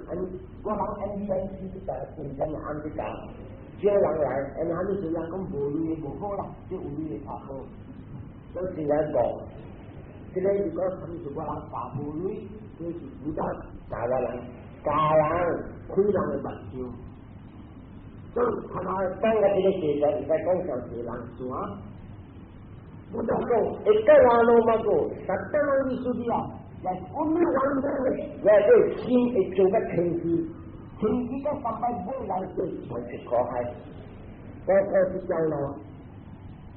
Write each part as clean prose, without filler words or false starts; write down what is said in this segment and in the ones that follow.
我人 NBNC 就真正按這個，少人來，因為蝦米人講無鐳的無好啦，這有鐳的較好。所以來講，這個如果啥物是我人教無鐳，這是主導教我人，教人開人的目睭。所以他媽講到這個事實，會使講上濟人啥？我就講，一個話攏嘛個，實在攏意思啲啊，來 only one moment，我這心會做個清晰，清晰個三擺尾來對，就是苦海，苦苦這條路，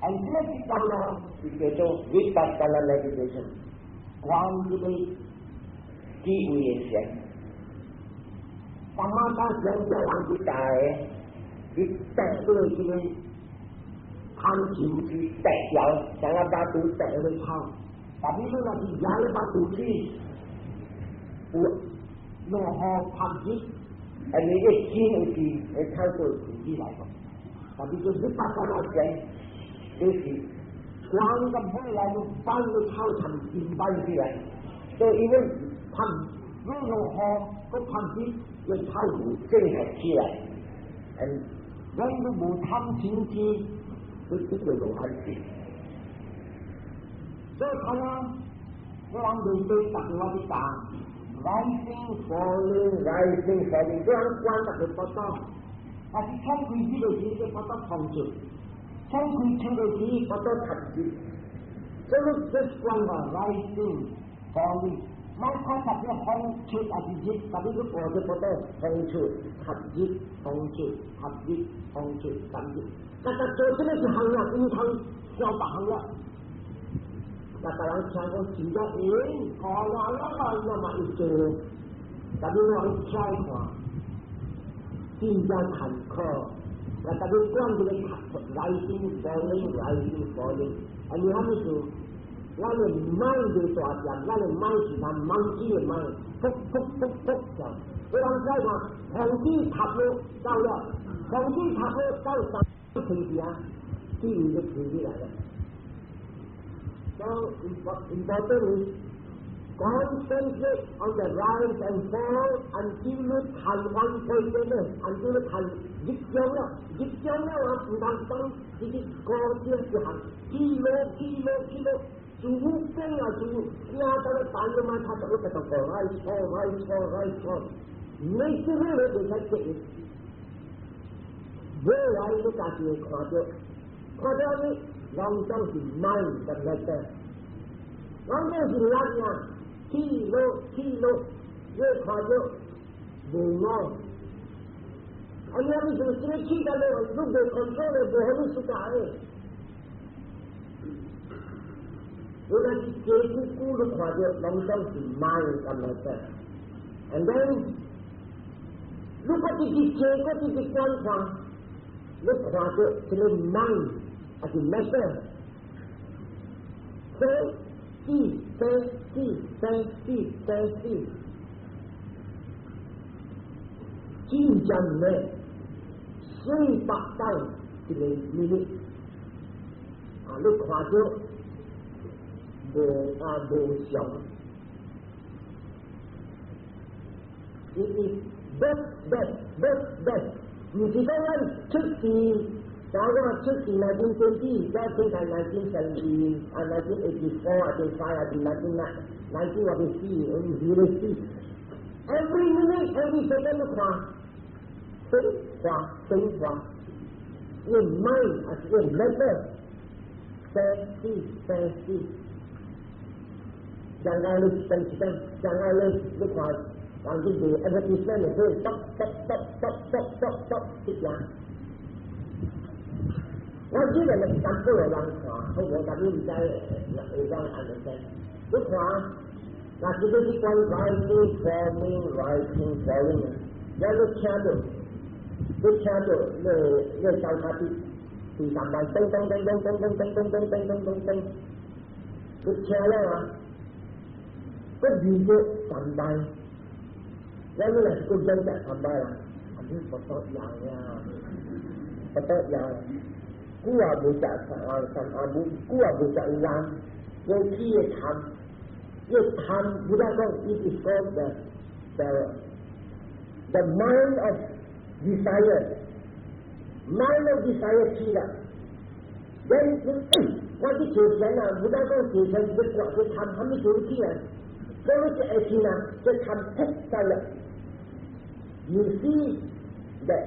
而這個這條路是叫做 Vipassana meditation，觀這個智慧的禪。三馬當上這人去大的，去得到這個。貪嗔痴得掉，想要把毒得去抄，但你若是也要把毒去，有落雨曝日，啊，你個心有智，會透過自己來講。但你就你把什麼錢，就是光個尾來就放個草場金板起來，所以因為曝你落雨，閣曝日，個草有正合起來，嗯，咱都無貪嗔痴。你這個羅漢智，所以睇啊，我人面對逐個我去講，rising falling rising falling，這樣觀逐個不到，但是敞開這個時，這不到衝出；敞開出的時，不到插入。所以這觀話 rising falling，莫看特別風出還是入，特別你看這不到風出插入，風出插入，風出插入。大家做這個是行業，唔通小白行業。大家人聽講真正會，看啦啦啦，那嘛會做。特別我聽看，真正坎坷。那特別講這個 rising falling rising falling，啊，你蝦米事？咱的 mind 就大隻，咱的 mind 是咱忘記的 mind，噗噗噗噗叫。有人在看，風機塌落走了，風機塌落走三。停住啊，智慧就停起來了。So important is concentrate on the rise and fall until 你談完point 了，until 你談入中了，入中了啊，毋通當這個高點一行，起落起落起落，師父講啊，師父聽到咧等了嘛，他就會繼續講 rise fall rise fall rise fall，每次你都袂使結。未來你家己會看到，看到你攏總是 mind 的 matter，攏總是咱呀，起落起落，你看到無我，啊，你啥物事這個起到落，你無 control 的，無予你 suka 的。你若是坐久久，你看到攏總是 mind 的 matter，and then 如果直直坐，閣直直觀看。你看到這個 mind 還是 matter，生死生死生死生死，真正的400擺一個 minute，啊！你看到無啊無常，it is birth death birth death。毋是講咱出世，像我出世 1920，我生在 1970，啊 1984 啊，第 five 啊，是 nineteen nineteen 我欲死，毋是咧死。Every minute, every second 都看，生化生化，用 mind 還是用 matter，生死生死。將來你等一等，將來你看。人去賣 advertisement 的，所以stop stop stop stop stop stop stop 這樣。我這個是淡薄的人看，好無？但你毋知會當按怎說？你看，那這個是講 rising falling rising falling，了你聽到，你聽到那那交叉的第三擺噔噔噔噔噔噔噔噔噔噔噔噔，你聽了啊？閣二個三擺。咱你若是閣兩隻三擺啦，啊你不得了呀，不得了！久也無食三三啊無，久也無食人，過去的貪，伊貪，不得講，it is called the The mind of desire，mind of desire 起啦。Then 我去做神啊，唔單講做神，佢刮佢貪，係咪做起啊？所以這會起啊，這貪撲到了。You see the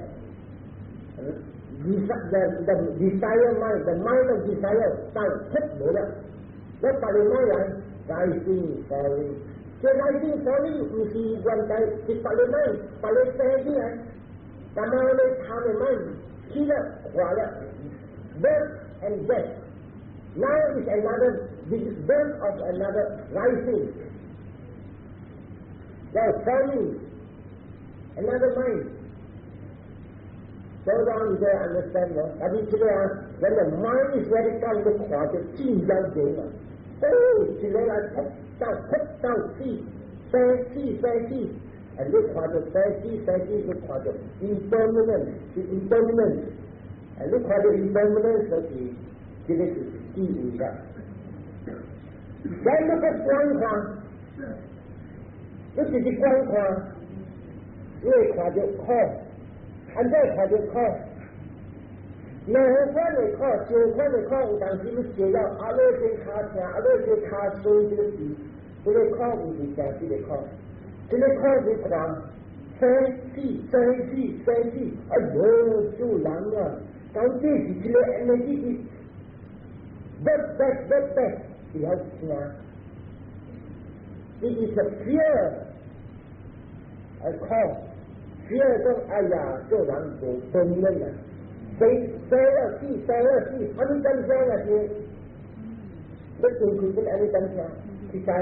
desire mind, the mind of desire，但撲無了。我別個mind 來 rising falling，這 rising falling 唔是原來是別個 mind，別個生起來，但係你貪的 mind 起了壞了，birth and death。Now is another, this is birth of another rising. Now falling, another mind. So long you don't understand 咯，但係這個啊，when the mind is very calm，你看就真正正啊。哦，一個來撲到撲到死，生死生死，啊，你看到生死生死，你看到 impermanent 是 impermanent，啊，你看到 impermanent 就是這個是智慧啦。咱那個觀看，你直直觀看，你會看到苦，按怎看到苦？兩款的苦，上款的苦，有當時你食了，阿你這跤疼，阿你這跤酸，這個是，這個苦毋是正這個苦，這個苦是看生死生死生死，哎喲，做人啊，到底是這個 energy 是 birth birth birth birth，是曉聽。It is a fear，而苦，fear 講哎呀，做人無本領啊。生生了死，生了死，阿你怎聽啊？是？你對佢本阿你怎聽？是知啊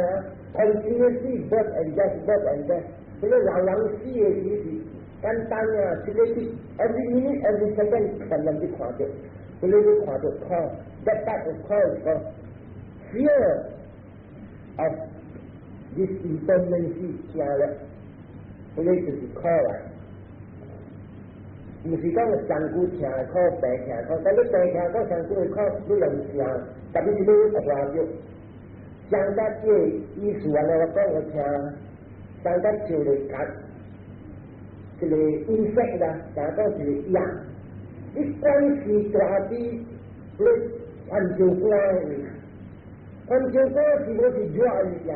？Continuously birth and death, birth and death。這個老人死的時是簡單啊，這個是 every minute, every second，慢慢去看到，這個你看到苦，that type of 苦是講 fear of this impermanency 驚了，這個就是苦啦。毋是講上久聽苦，白聽苦，但你白聽苦，上久的苦，你用聽，特別是你看到，上得這個意思啊，我講我聽，上得像個甲，一個 insect 啦，上講一個蟻，你關係大啲，你環境關，環境關是無是熱的物件，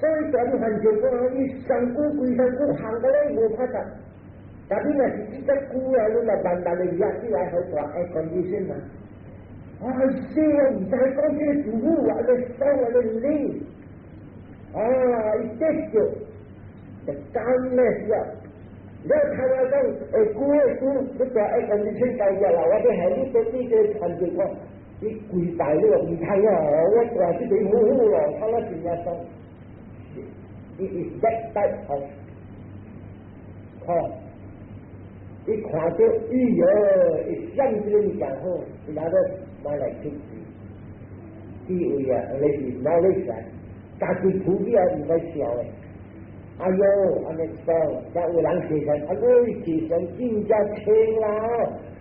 所以大啲環境關，伊上久規身軀行過來無法度。但你若是這隻久啊，你若慢慢的壓起來，好大 air condition 嘛。哎死啊！毋知講這個師傅啊，咧手啊咧冷，啊，伊得着就干咧啊！你睇我講會久會久，你大 air condition 大只啦，我要害你到底這個環境我，你跪拜你話毋通啊！我大這邊好好咯，睇我真正爽。It is that type of 苦。你看到，哎喲，會想這個物件好，伊拿個買來出去，智慧啊，你是 knowledge 啊，家己苦起來毋該笑的。哎喲，按呢講，才有人提神，啊，我提神真正清啦，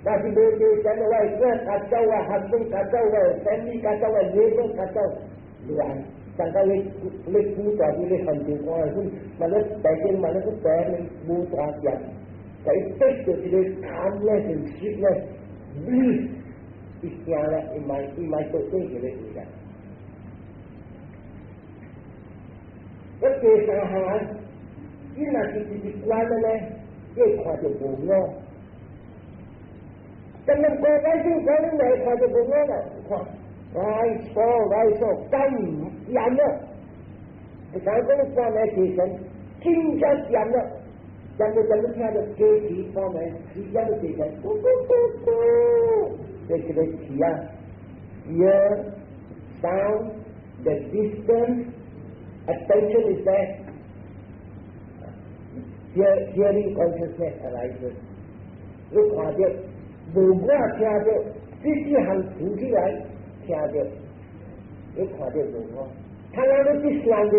若是無提神的話，我較走啊，學生較走啊，生意較走啊，嘢都較走，亂。上個你苦大啲，你很多看，嘛你白天嘛你個白無大件。就伊得到這個 calmness and sweetness, bliss，伊驚咧，伊莫伊莫到底這個位啦。我第三項，你若是直直觀的呢，你會看到無我。真正過來就講你來看到無我啦，看，來說來說，干厭了。你睇講觀來提神，真正厭了。人哋就會聽到機器方面，時間都時間，咕咕咕咕，這是個詞啊。Hear sound, the distance, attention is there. Hearing consciousness arises. 你看到無我聽到，這四項浮起來聽到，你看到無我。他那個啲聲就，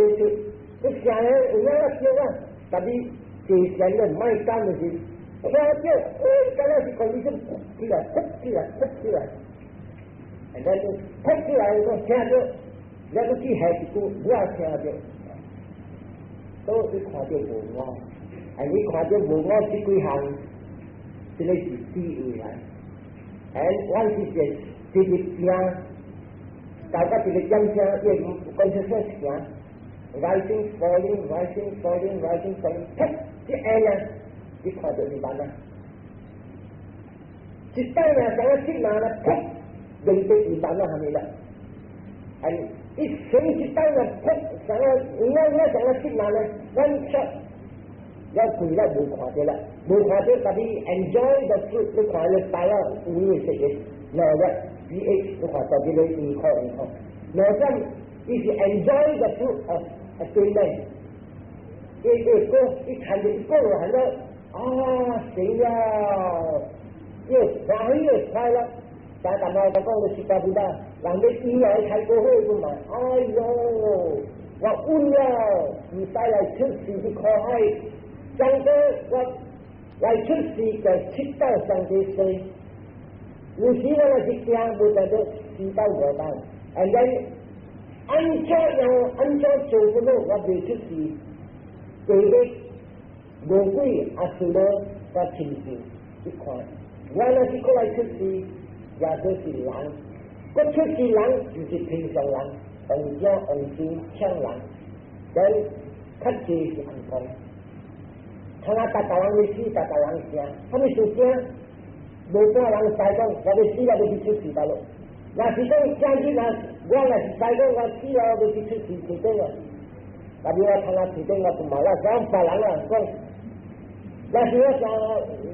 你聲咧有影對啊，但係。地上咧唔愛講的是，看到，哎，敢若是講你說哭起來，哭起來，哭起來，然後哭起來，我聽到，然後去下一句，我聽到，都你看到無我。啊，你看著無我這幾項，這個是智慧來。And 阮是一個正，大家一個點聲，伊會 consciousness 行，rising falling rising falling rising falling，噗，一下啊，你看著涅槃啊！一擺啊，像個刹那啦，噗，認得涅槃啊，係咪啦？And 一生一擺啊，噗，像個有影影像個刹那咧，one shot，了規了無看著啦，無看著，但你 enjoy the fruit，你看你白啊，有影色嘅，兩個 pH，你看到這個圓箍圓箍，兩點，伊是 enjoy the fruit of attainment，伊伊個伊看著一個落來了，啊，死了，又歡喜又快樂，但但係我講的是家己啦，人哋意外開過好個嘛，哎喲，我穩了，毋使來出世去苦海，上帝我來出世就七道上帝世，有時我若是驚，無得到四道五道，and then 按怎樣按怎做不到，我未出世，地獄、餓鬼、阿修羅、甲禽獸，你看，我若是過來出世，也就是人，閣出世人就是平常人，王者、王子、搶人，但較濟是按講，看啊，逐逐人欲死，逐逐人驚，啥物事驚？無半人知講，我欲死了，欲去出世大佬。若是講今日若我若是知講我死了，欲去出世就對了。特別我看啊，提頂我就嘛，我講別人啊講，若是我想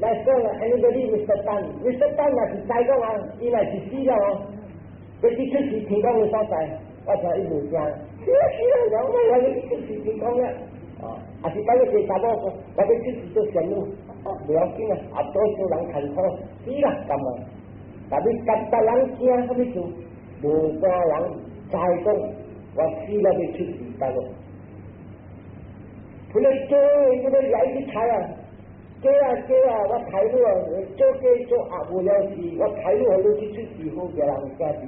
來講啊，anybody Mr. Tan，Mr. Tan 若是知講啊，伊若是死了哦，欲去出世天光的所在，我聽伊無驚，死了死了，我我欲去出世天光了。啊，啊是等於個查某講，我欲出世做仙女，袂要緊啊，啊多數人艱苦，死啦咁啊。但你逐逐人驚啥物事？無半人知講，我死了欲出世大佬。佢咧做，佢咧來去猜啊，假啊假啊，我抬你啊，做假做鴨無了事，我抬你予你去出世好，叫人驚死。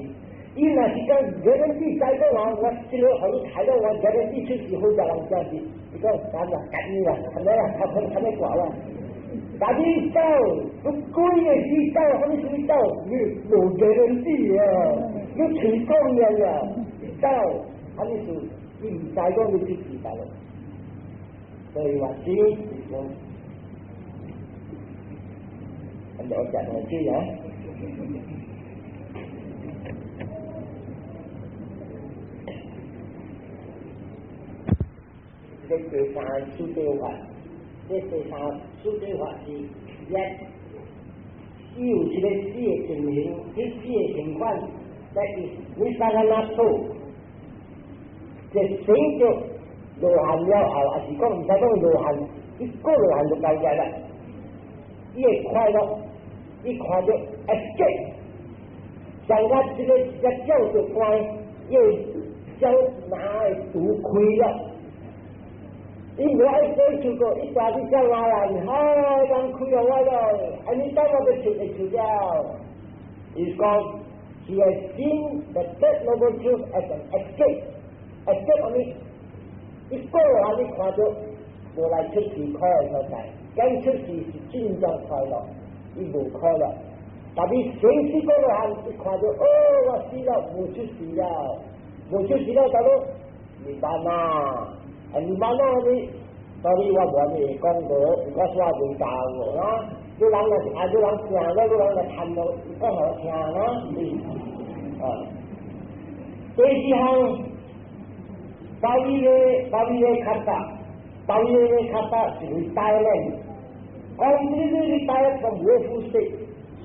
伊若是講 guarantee 知講啊，我這個予你抬到我 guarantee 出世好，叫人驚死。伊講咱啊，幹你啦，係咪啊？頭殼係咪掛啦？但你走，你鬼的死走，啥物事走？你無 guarantee 啊！你隨講了啊，走，啥物事？你毋知講你出世大佬。所以話是講，咁就我講兩句啊。這第三四諦法，這第三四諦法是一，伊有一個四個情形，這四個情況，that is nissaraṇa 就成就羅漢了後，還是講毋使講羅漢，一個羅漢就夠咗啦。伊會快樂，伊看著 escape，像我這個一叫做關，伊會將拿的毒開了。伊無愛過去過，伊大只只拉人，好人開了我了，按呢等我欲出會出了。伊講，he has seen the third noble truth as an escape，escape 啥物？一個人你看著無來出世苦的所在，講出世是真正快樂，伊無苦樂。但是生死過羅漢，伊看著哦，我死了，無出世了，無出世了，大佬，涅槃啊！啊，涅槃啊！你，所以我無咪講過，我說未教過啦。你人若是啊，你人聽了，你人來談咯，講好聽啦。啊，第二項。Pavivekkhata， pavivekkhata 是 retirement，completely retired from woeful state，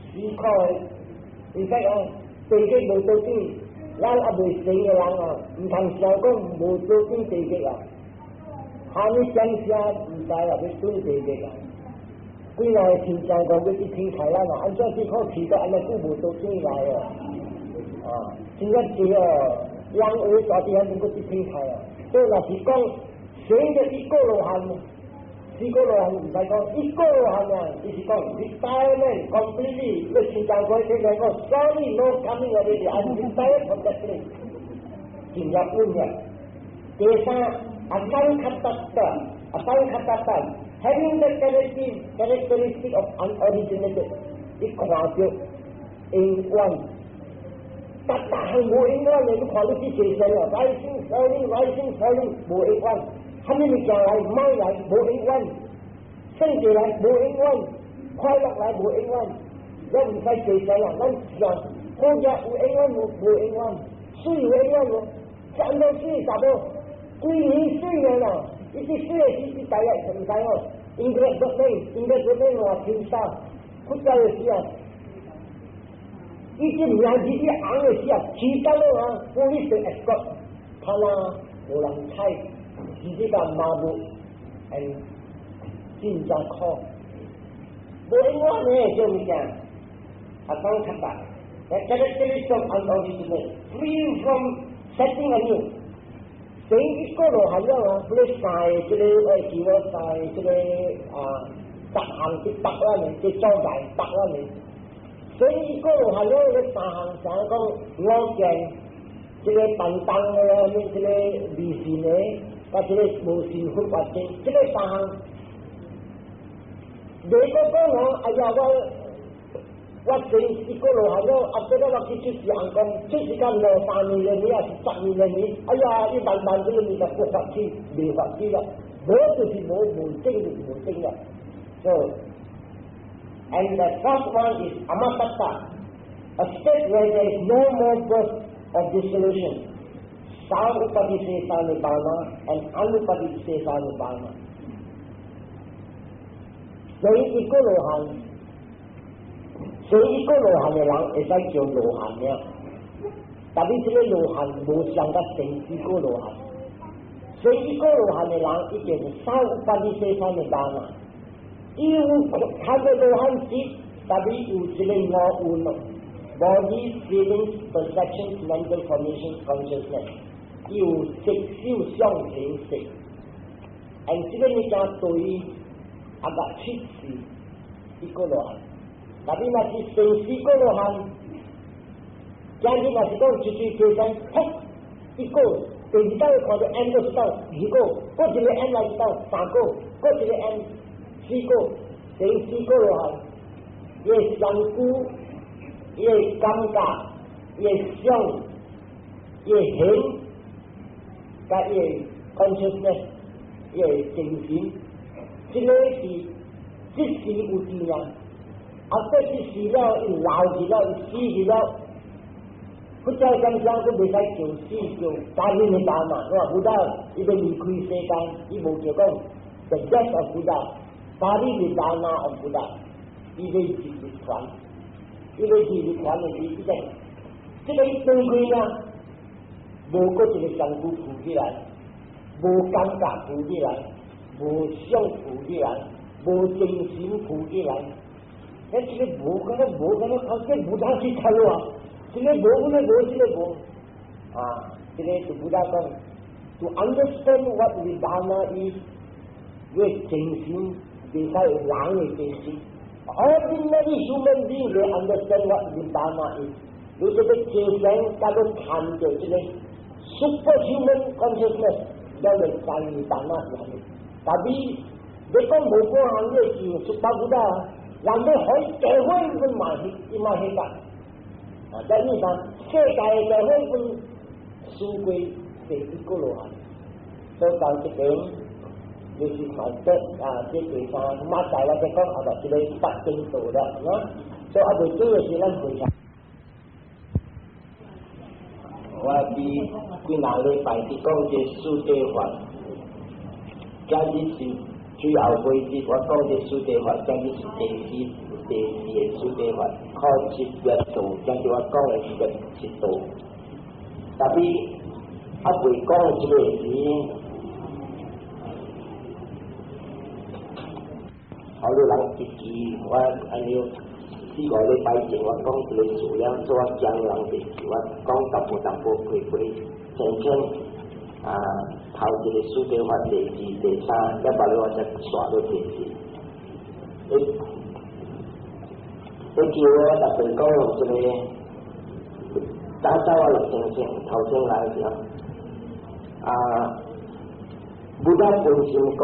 思考的，唔使講地獄無倒轉，咱猶未成的人啊，毋通想講無倒轉地獄啊，蝦米聲聲毋知啊，欲轉地獄啊，幾若個親像講欲去天台咱啊，按怎去好去到按呢久無倒轉來啊？啊，真正濟哦。人會大地遐能夠去天台啊！所以若是講生著一個羅漢，四個羅漢毋使講一個羅漢啊，伊是講 retirement completely，你新加坡聽講 sorry no coming already，I'm retired from that place，進入穩了。第三，asaṅkhatatta，asaṅkhatatta， Having the characteristic of unoriginated，你看著永遠，逐逐項無永遠的，你看你去計算了，rising falling rising falling 無永遠，啥物物件來買來無永遠，生起來無永遠，快樂來無永遠，你毋使計算了，咱想好嘢有永遠無無永遠，水有永遠無？真多水查某，規年水的啦，伊這水的時節大約毋知哦。應該不對，應該不對，我聽啥？佛教的時啊，伊這名字一紅的時啊，其他了啊，police escort，他啦無人睬，是這個麻木，and 真正苦。無永遠的這物件，啊，講較大，the characteristic of unoriginate, free from setting anew。等一個羅漢了啊，不咧三個這個我記我三個這個啊，十項去北咱的，去所在北咱的。所以一個羅漢了，這三項啥講五見，這個便當的，這個迷信的，佮這個無信佛法的，這個三項。你個講我，哎呀我。我成一個羅漢了，啊，這個我去出世紅講，出世間兩三年兩年，還是10年兩年，哎呀，伊慢慢這個物件不發起，未發起了，無就是無，無證就是無證了。So, and the fourth one is amatatta, a state where there is no more birth or dissolution. Sa-upadisesa nibbana and anupadisesa nibbana. 所以一個羅漢。所以一個羅漢的人會使叫羅漢了，但是這個羅漢無相甲成一個羅漢。所以一個羅漢的人一定是 sa-upadisesa nibbana，伊有看到羅漢時，但是有這個五蘊咯，body feelings perceptions mental formations consciousness，伊有色受想行識，而這個物件對阿個七世一個羅漢。特別若是成四個羅漢，今日若是講一對計算，噗一個，第二道看到 M 個一道，二個，閣一個 M 來一道，三個，閣一個 M，四個，成四個羅漢，伊的身軀，伊的感覺，伊的想，伊的形，佮伊的 consciousness，伊的精神，這個是即時有知啊。啊！這是死了，伊老去了，伊死去了。佛教講講，佫袂使叫死叫 parinibbana。我話 Buddha，伊欲離開世間，伊無叫講 the death of Buddha，parinibbana of Buddha。伊欲入涅槃，伊欲入涅槃的是這個，這個伊斷開啊，無閣一個身軀浮起來，無感覺浮起來，無想浮起來，無精神浮起來。哎，這個無可能，無可能，靠這無當去睇啊！這個無，這個無，這個無。啊，這個就 Buddha 講，to understand what nibbana is，個精神袂使人的精神。Ordinary human being they understand what nibbana is。你這個精神，甲你談到這個 superhuman consciousness，了就知 nibbana 是啥物。但是你講無半項，你是 super Buddha。人哋可以社會分嘛去，伊嘛去噶。啊，等於啥？世界的社會分輸過第一個羅漢，所以到這邊就是買得啊，這第三馬大我再講後頭這個八正道了，啊，所以啊未做的時咱回來。我佇幾若禮拜佇講這四諦法，今日是最後尾日，我講這四諦法，今日是第四第四個四諦法，靠七業道，今日我講的是個七道。特別啊未講這個時，好多人一記我按呢四五禮拜前我講這個資料，做我講人袂記，我講淡薄淡薄過過，前前啊頭一個四諦法，第二、第三，了後來我才煞到第四。你你叫我特別講這個，早早我就聽聽頭先來時候，啊，Buddha 本身講。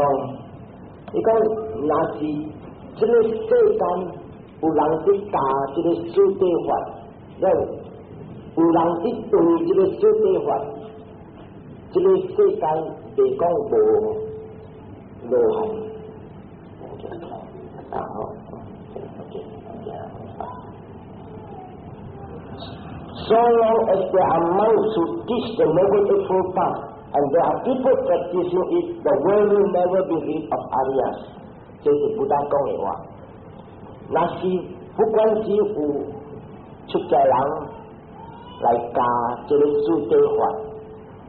伊講若是這個世間有人佇教這個四諦法，了有人佇對這個四諦法，這個世間袂講無羅漢。啊好，OK。So long as there are monks who teach the Noble Eightfold Path and there are people practicing it, the world will never be rid of Aryas。這是布達講的話。若是不管是有出家人來教這個四諦法，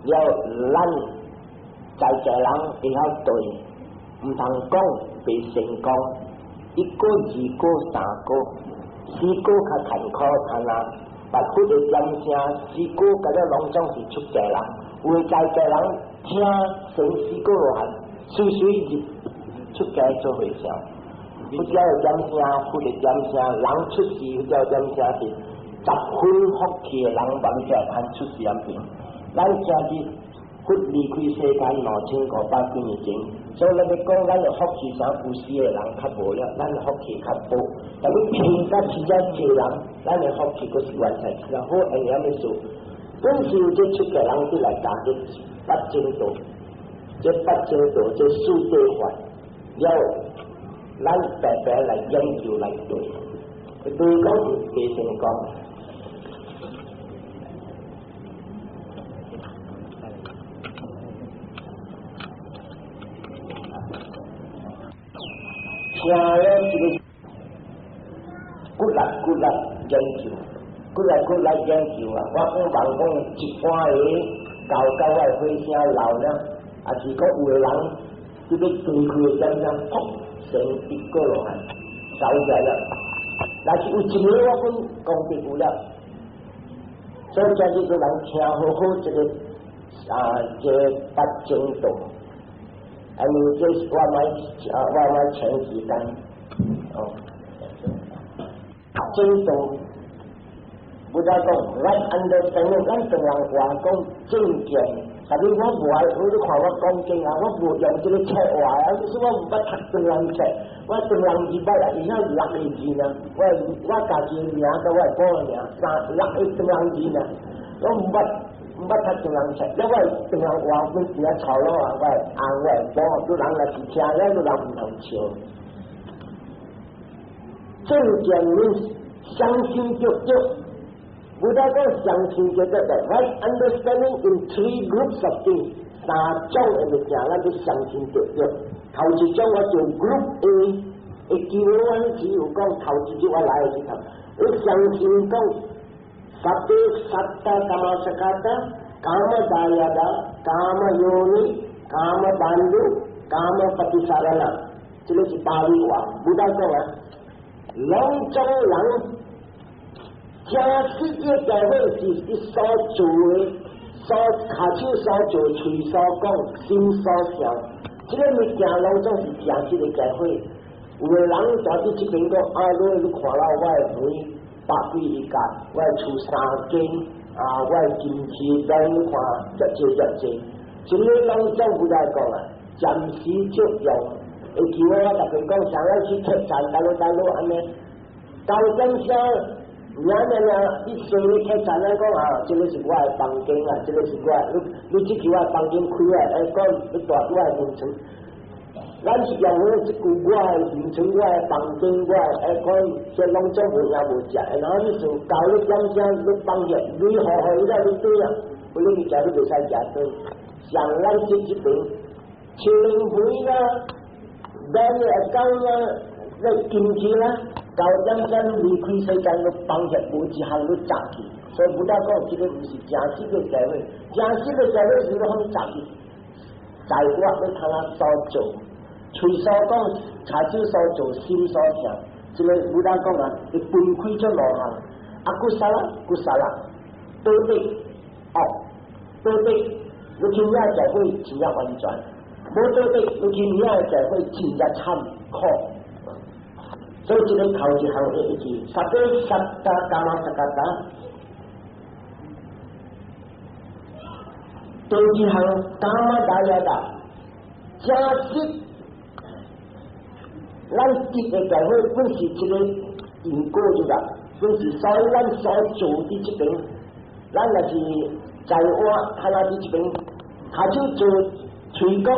了咱在家人會曉對，毋通講袂成功，一個、二個、三個、四個較艱苦，看啦。但佛的點聲，四果佮了攏總是出家人，有的在家人聽成四果羅漢，隨隨入出家做和尚。佛教的點聲，佛的點聲，人出世佛教點聲是十分福氣的人，萬才會通出世安平。咱今日佛離開世間2500幾年前，所以咱欲講咱的福氣啥有死的人較無了，咱的福氣較薄。但你拼甲真正濟人，咱的福氣閣是完全較好，因為啥物事？本是有這出家人佇來教這八正道，這八正道這四諦法，了咱白白來研究來對，對講是未成功。聽了這個骨力骨力研究，骨力骨力研究啊！我講人講一般的教到我的火聲老了，也是講有的人這個對開的點點，噗成一個羅漢，走起來了。但是有一個我講功德有了，所以這這個人聽好好這個啊，這個八正道。啊，你這我買啊，我買前時間，哦，正道，不知講 right understanding，咱唐人話講正見，但是我無愛，你看我講經啊，我無用這個冊話啊，就是我毋捌讀唐人冊，我唐人字捌啊，會曉六個字呢，我家己的名佮我的某的名，三六個唐人字呢，我毋捌。毋捌讀唐人冊，了我唐人話阮伫遐吵鬧啊，我會翁我會某，你人若是聽了，你人毋通笑。正見你相信就對，不但講相信就對的，right understanding in three groups of things，三種的物件，咱都相信就對。頭一種我做 group A，會記得我只有講頭一日我來的時候，我相信講。Sabbe satta kammassakata, kama dayada, kama yoni, kama bandhu, kama patisarana，這個是巴利話，不但講啊，攏總人正實的社會是伊所做的，所跤手所做，喙所講，心所想，這個物件攏總是正實的社會。有的人在佇這邊講，啊，你看到我的門。百幾一間，我的厝三間，啊，我的金錢咱看遮濟遮濟，這個攏總不來講啊，暫時作用。會記我逐家講，啥咱去客棧，倒落倒落按呢，到點聲，爾爾爾，你說你客棧，咱講啊，這個是我的房間啊，這個是我的，你你這去我的房間開來，來講你蹛我的眠床。咱是用這句我的眠床，我的房間，我的哎講，這攏總無影無食，然後你想教你點聲，你放下，你好好伊了你對啊，無你物件你袂使食對。像咱這邊，清肥啦，咱的講啦，咧金錢啦，到點聲離開世間，你放下無一項你雜去。所以不但講這個毋是正式的社會，正式的社會是咧啥物雜去？在我欲通啊所做。喙所講，跤手所做，心所想，這個有當講啊，伊分開做兩項，akusala，kusala，道德惡，道德你去遐社會真正完全，無道德你去遐社會真正慘苦。所以這個頭一項會記，sabbe satta kammassakata。第二項 kama dayada，正實。咱得的教會本是一個因果就啦，本是所以咱所做佇這邊，咱若是在我睇下佇這邊，跤手做喙講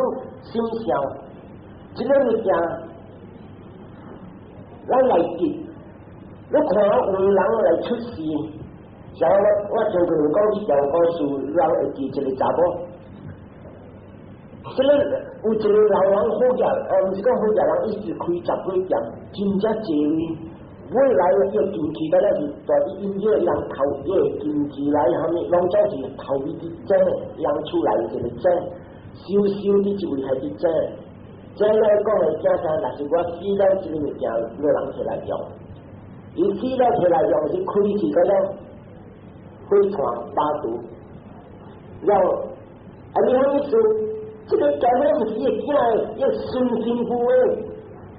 心想，這個物件，咱來得，你看有人來出世，像我上次有講一條故事，人會記一個查某。這個有一個老人好額，哦，毋是講好額人，伊是開十幾店，真正濟位。未來伊個經濟敢若是蹛佇音樂人頭，伊個經濟來啥物，攏總是頭尾佇井養出來一個井，收收佇一位係佇井。這來講的正啥？若是我死了，這個物件無人摕來用。伊死了摕來用是開去嗰種火炭巴肚，了後啊，你啥意思？這個教會毋是伊囝的，伊孫新婦的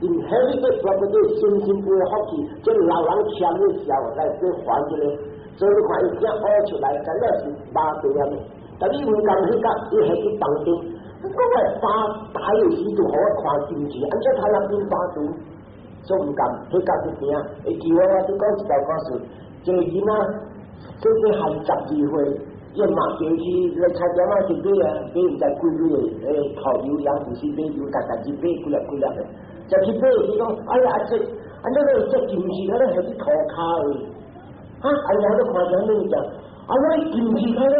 ，inherited property 孫新婦的福氣，這老人欠的時候來去還這個，所以你看伊囝學出來，真正是巴肚啊！但你毋共彼個，伊係去房頂，我來發大的時就予我看金錢，按怎他那變巴肚？所以毋共彼個去聽，會記我我拄講一條故事，這個囡仔細細漢12歲。伊嘛叫去來菜店仔去買啊，買毋知幾鐳的，欸，頭油鹽不是買油，逐逐去買幾粒幾粒的，就去買伊講，哎呀阿叔，按怎個這金錢敢若係去塗跤的，哈，阿娘都看啥物件，啊我金錢敢若，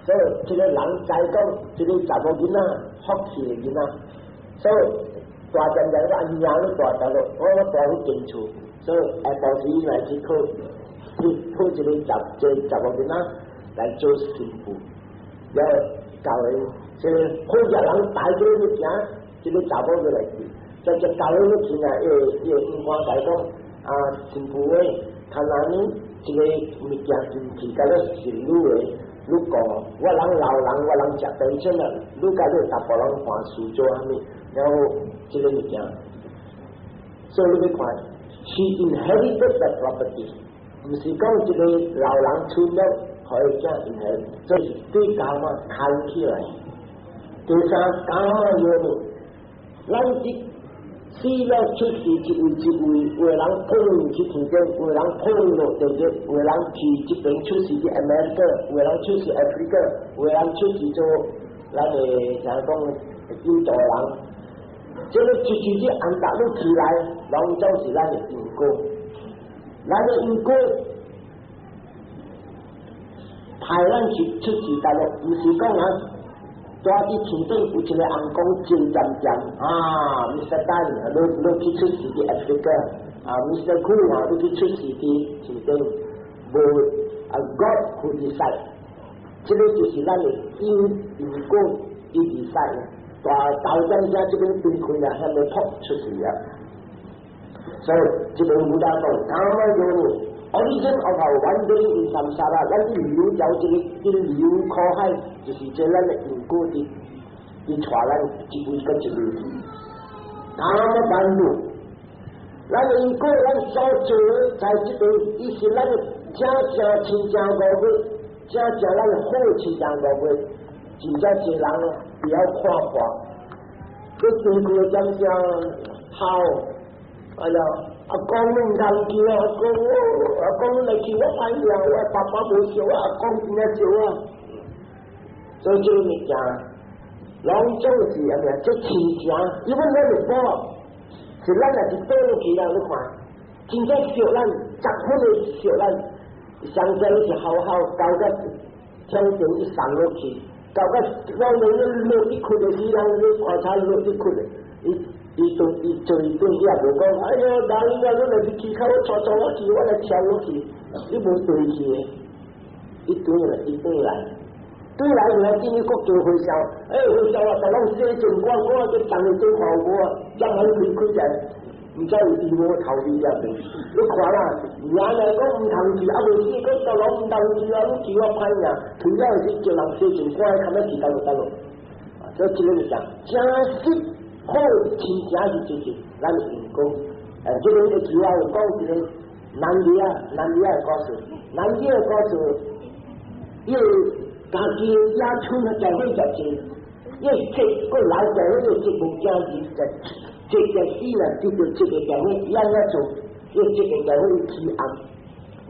所以這個人知講，這個查某囡仔福氣的囡仔，所以大陣陣阿娘都大陣咯，我蹛彼間厝，所以下晡時來去討去討這個查這個查某囡仔來做新婦，然後教伊這個好額人帶這個物件，這個查某就來去，在這教伊物件啊，伊伊會黃來講啊，新婦誒，看哪呢這個物件真是敢若是你的，你講我人老人，我人食pension 啦，你共你查埔人還事做啥物，然後這個物件，所以你欲看，she inherited the property，毋是講這個老人出了。可以這樣來，這是對 karma 看起來。第三 karma yoni，咱這死了出世一位一位，有的人碰去天頂，有的人碰落地獄，有的人去這邊出世去 America，有的人出世 Africa，有的人出世做咱的像講印度人。這個一一隻按達路起來，攏總是咱的因果，咱的因果。派咱去出世大陸，毋是講啊，蹛佇天頂有一個尪公真漸漸啊，Mr. Tan，你去出世佇 Africa，啊，Mr. Koo 啊，你去出世佇天頂，無啊，God who decide，這個就是咱的因因果伊 decide，大大正正這邊分開啊，遐個撲出世啊，所以這個有當講，karma yoni。Origin of our wandering in samsara，咱佇流走這個佇流苦海，就是這咱的因果佇佇帶咱一位閣一位去。Karma bandhu，咱的因果，咱所做的在這邊，伊是咱的正正親情五月，正正咱的好親情五月，真正濟人不曉看破，佮經過點正好，哎呀。阿公你毋通去啊！阿公，阿公你來去我歹命，我爸爸無錫我，阿公真正錫我。所以這個物件，攏總是啥物啊？這親情，因為咱是寶，是咱若是倒落去啦，你看，真正錫咱，十分的錫咱，上濟是好好交甲天頂伊送落去，交甲我們落去困的時人，你看查落去困的，伊。伊對伊做伊對伊也無講，哎喲，人啊，你若是去較我帶帶我去，我來跳落去，伊無對去的，伊轉來，伊轉來，轉來就來進去國家和尚，哎，和尚啊，逐攏洗淨光，我這當日做看有無啊？讓人開開來，毋知有豬無頭味啊未？你看啦，原來講毋通去，啊未死，講逐攏毋通去啊，你去我歹命，除了是叫人洗淨光，較欲去倒落倒落，所以這個就講真實。好親情是就是咱的因果，這個主要講一個南無啊，南無的故事，南無的故事，伊家己野村啊，在伙食濟，伊食過來在伙食無驚二十，這個死啦，得著這個社會，伊按怎做？伊這個社會起暗，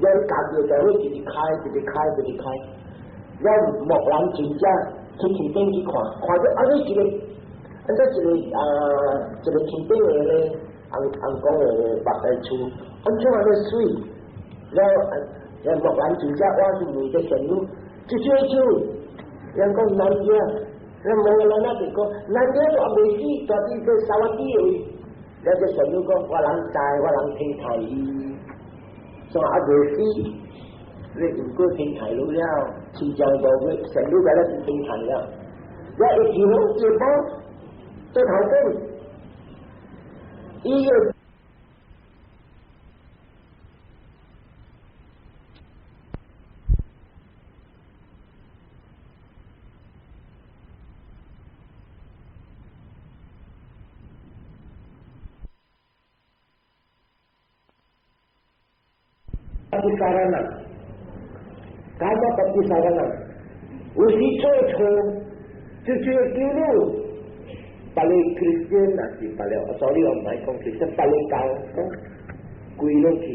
咱家己的社會一直開，一直開，一直開。咱木蘭尊者去天頂去看，看著按呢一個，按怎一個啊，一個天頂的咧，紅紅光的白的厝，按怎按呢媠？了後，木蘭尊者我是問個仙女，這這厝，人講難聽，咱無人那邊講，難聽都還未死，蹛佇個沙瓦蒂的位。了這仙女講，我人知，我人天台伊，說還未死，你毋過天台路了，親像五月仙女來了天台了，了伊就好一步做頭頂，伊個。 Patisarana， Kama patisarana，有時做錯，就這個記錄，別個 Christian 也是別個，sorry 我毋愛講 Christian，別個教講跪落去，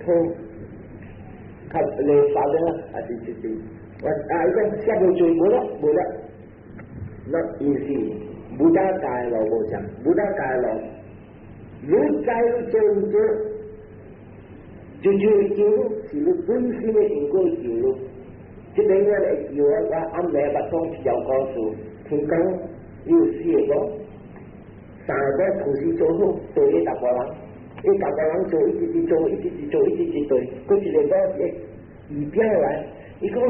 討較禮發了，還是就是，我啊伊講寫無罪無啦無啦，Not easy，Buddha 教路無像，Buddha 教路，你知你做毋對。就就記錄是你本身的因果記錄，這邊我會記我我暗暝捌講一條故事，聽講有四個，三個同時做好對一大個人，一大個人做一直直做，一直直做，一直直對，閣一個某是異表來，伊講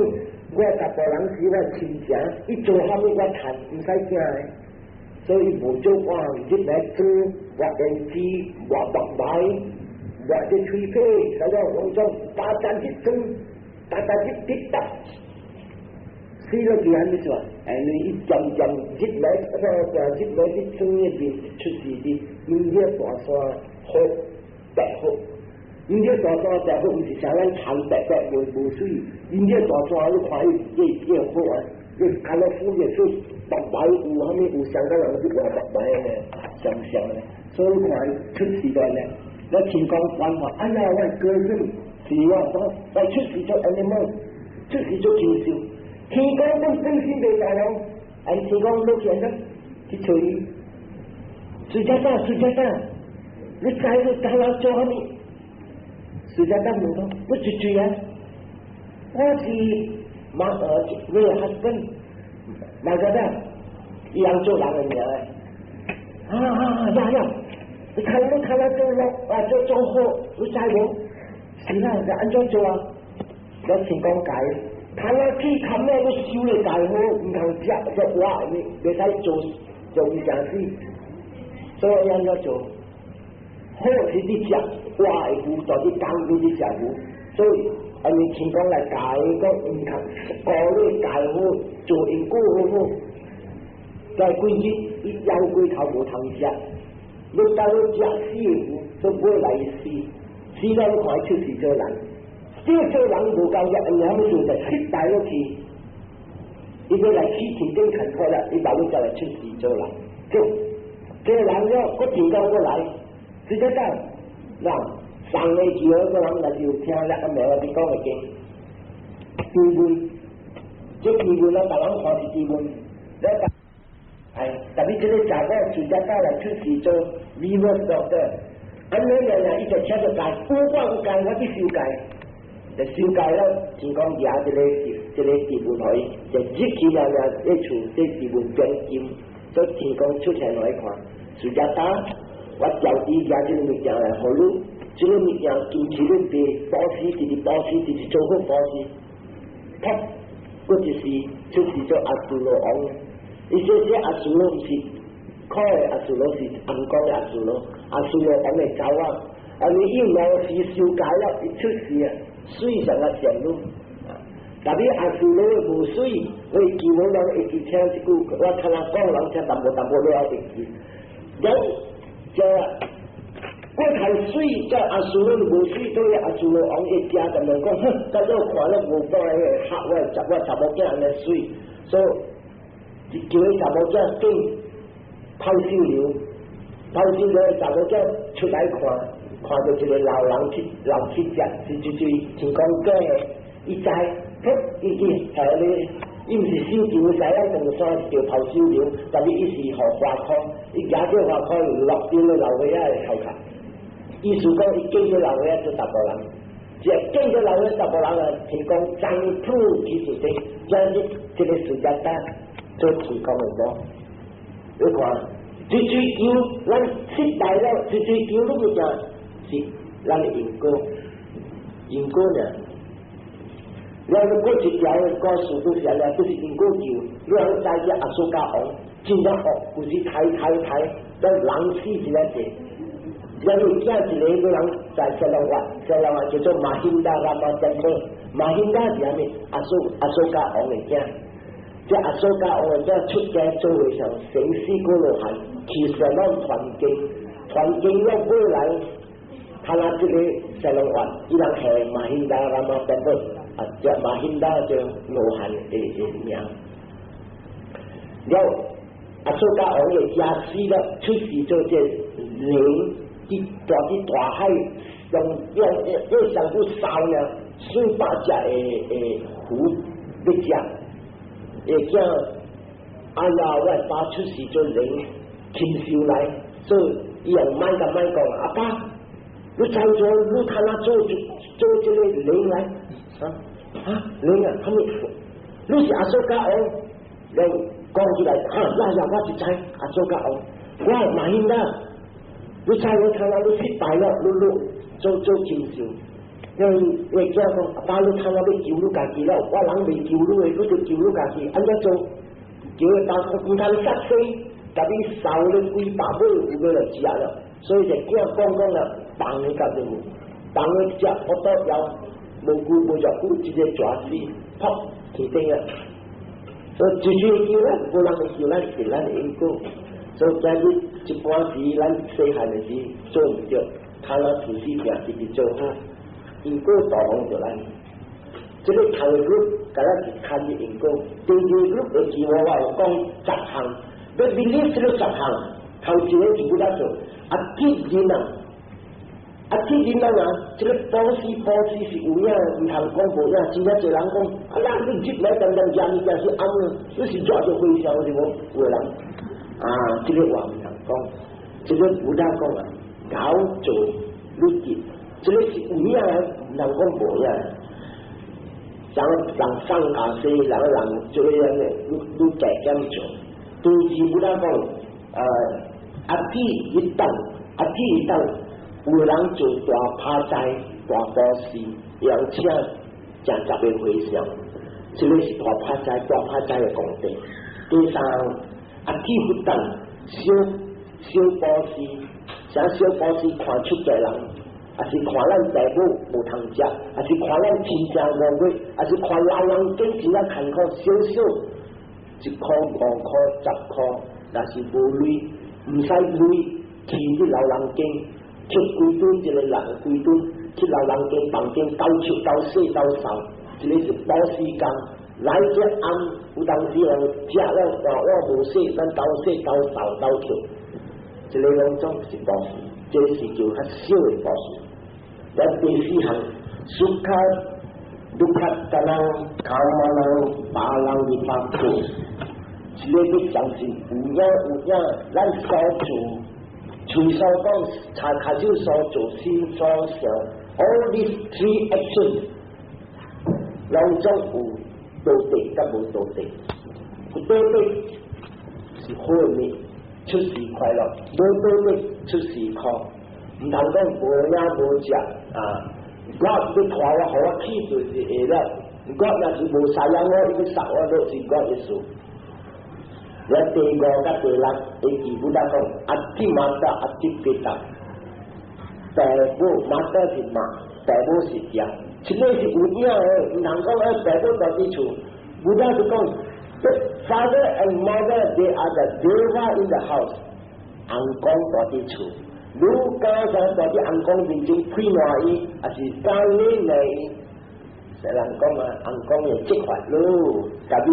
我大個人是我親情，伊做啥物我趁，毋使驚的，所以無做我入來做，我胭脂，我目眉。我這喙皮，啥個攏總大膽去裝，大膽去滴答，死了去按呢做？因為伊漸漸入來，那個入來去裝那邊出事的，因這大山好白好，因這大山白好，毋是像咱田白白無無水，因這大山你看伊越越好啊，越卡洛夫越水白白有啥物有香港人去畫白白的，像像的，所以你看伊出事來呢。我聽講關話，哎呀，我哥孫是我講，我出世做 animal，出世做禽獸。天公本本身袂大人，按天公落去安怎去揣伊？蘇家大，蘇家大，你知你頭腦做啥物？蘇家大問講，我出去啊，我是馬你 husband，馬家大，伊人做人的名啊啊呀呀！你看你看他做落啊做做好，你知無？是啦，就按怎做啊？我先講解，看我去看咩？你修咧解好，毋通食食活，你袂使做做伊誠死。所以按怎做？好是你食活的牛，但是講你你食牛，所以按呢天公來教伊講，毋通顧你解好，做因果好好。在幾日，伊枵過頭無通食。你當你食死的牛，都尾來死，死了你看伊出世做人，這做人無夠力，因為啥物事就失敗落去，伊欲來起天頂看破了，伊把你再來出世做人，做做人了，閣天公閣來，直接講，嗱，上個時候個人若是有聽了，阿妹我佇講的經，經文，這經文咱逐人看是經文，了。哎，特別這個查某自家帶來出世做 reverse doctor，按呢樣樣伊就請個戒，有我有戒，我去修戒，就修戒了，天公舉這個這個字文予伊，就入去了了，這厝這字文變金，所以天公出現來看，自家打，我調低舉這個物件來予你，這個物件堅持你賣，布施直直布施，直直做好布施，啪，閣就是出世做阿修羅王。伊這這阿修羅毋是可的阿修羅，是暗光的阿修羅，阿修羅王的查某，啊！你伊老時修戒了，伊出世啊，媠上啊善女。特別阿修羅無媠，我會記無人會記聽這句，我聽人講人聽淡薄淡薄了後會記。人這過頭媠，這阿修羅無媠，所以阿修羅王一驚就問講，哼，甲你看了無半個嚇我，我查某囝按呢媠，所以。就叫伊查某囝轉泡秀流，頭先個查某囝出來看，看到一個老人去老乞食，是一對天公假的，伊知，噗，伊去下咧，伊毋是手球，知影長山是著拋手球，但是伊是予花箍，伊舉著花箍落佇咧老歲仔的頭殼。意思講，伊見著老歲仔做查埔人，只見著老歲查埔人啊，天公增普起事體，將這這個時間單做天公的某。你看，最追求咱失敗了，最追求你物件是咱的因果，因果呢？咱過一條的故事都是按呢，都是因果球。你通知這阿蘇加王真正惡，就是刣刣刣，咱人死真正濟。咱有囝一個，個人在暹羅國，暹羅國叫做馬興達拉瑪占婆，馬興達是啥物？阿蘇加王的囝。這阿蘇加王的囝出家做和尚，生四果羅漢，去暹羅傳經，傳經了過來，他那這個暹羅國，伊人係馬興達拉瑪占婆，啊，這馬興達就羅漢的名。了，阿蘇加王的家死了，出世做這靈。佇大海用用用上古燒呢，400隻的魚欲食，會驚哎呀，我爸出世做人，禽獸來，所以伊用莫共莫講，阿爸，你知做你看哪做做這個人來，啊啊人啊，啥物？你是阿蘇加王，你講起來，啊呀呀，我就知阿蘇加王，我馬興達。你知我看到你失敗了，你做做禽獸，因為會驚講阿爸，你看到欲救你家己了，我人未救你的，你就救你家己，按怎做？叫伊爸講毋通殺生，共你燒了幾百尾有欲來食了，所以就囝講講了，放伊甲就放伊食，我倒枵，無久無偌久，一個蛇死，噗天頂啊！所以最最救咱，無人會救咱，是咱的因果。所以今日一般時，咱細漢的時做毋著，他那吐死命直直做好，因果導航著咱。這個頭一個 group，敢若是看著因果；第二個 group 會記我我有講十項，欲 believe 這個十項，頭一個就不得做。啊，鐵人啊，啊鐵人啊，這個布施布施是有影，毋通講無影。真正濟人講，啊，咱你入來當當食物件是暗啊，你是抓著和尚是無？有的人啊，這個話毋通講，這個佛陀講啊，搞做你結，這個是有影，毋通講無影。人人放假說，人人做樣的，愈愈加減做。第二佛陀講，阿鐵一等，阿鐵一等，有人做大拍齋、大布施，用請成十個和尚，這個是大拍齋、大拍齋的功德。第三，阿鐵不等，小小布施，啥小布施看出家人，抑是看咱父母無通食，抑是看咱親情五月，抑是看老人家真正艱苦，少少一箍5箍10箍，若是無鐳，毋使鐳去佇老人間，抾幾頓一個人幾頓去老人間房間兜手兜洗兜掃，這個是布施工。來這暗有當時人食了大碗無洗，咱兜洗兜掃兜抾，這個攏總是布施，這是叫較小的布施。咱第四項，sukha dukkhattanam kammanam balang vipako，這個欲相信有影有影，咱所做，隨所講，查跤手所做，心所想，all these three actions，攏總有道德佮無道德。有道德是好的，出世快樂；無道德出世苦。毋通講無影無食啊！我欲拖我，予我去就是會了。我若是無殺人，我伊欲殺我，都是我的事。咱第五佮第六，會記佛陀講，阿တိ瑪達阿တိ比達，父母媽的是媽，父母是囝，這個是有影的，毋通講哎，父母蹛佇厝，佛陀就講，the father and mother they are the deva in the house，翁公蹛佇厝。你敢若蹛佇翁公面前批罵伊，抑是教你罵伊？誰人講啊？翁公會責罰你，特別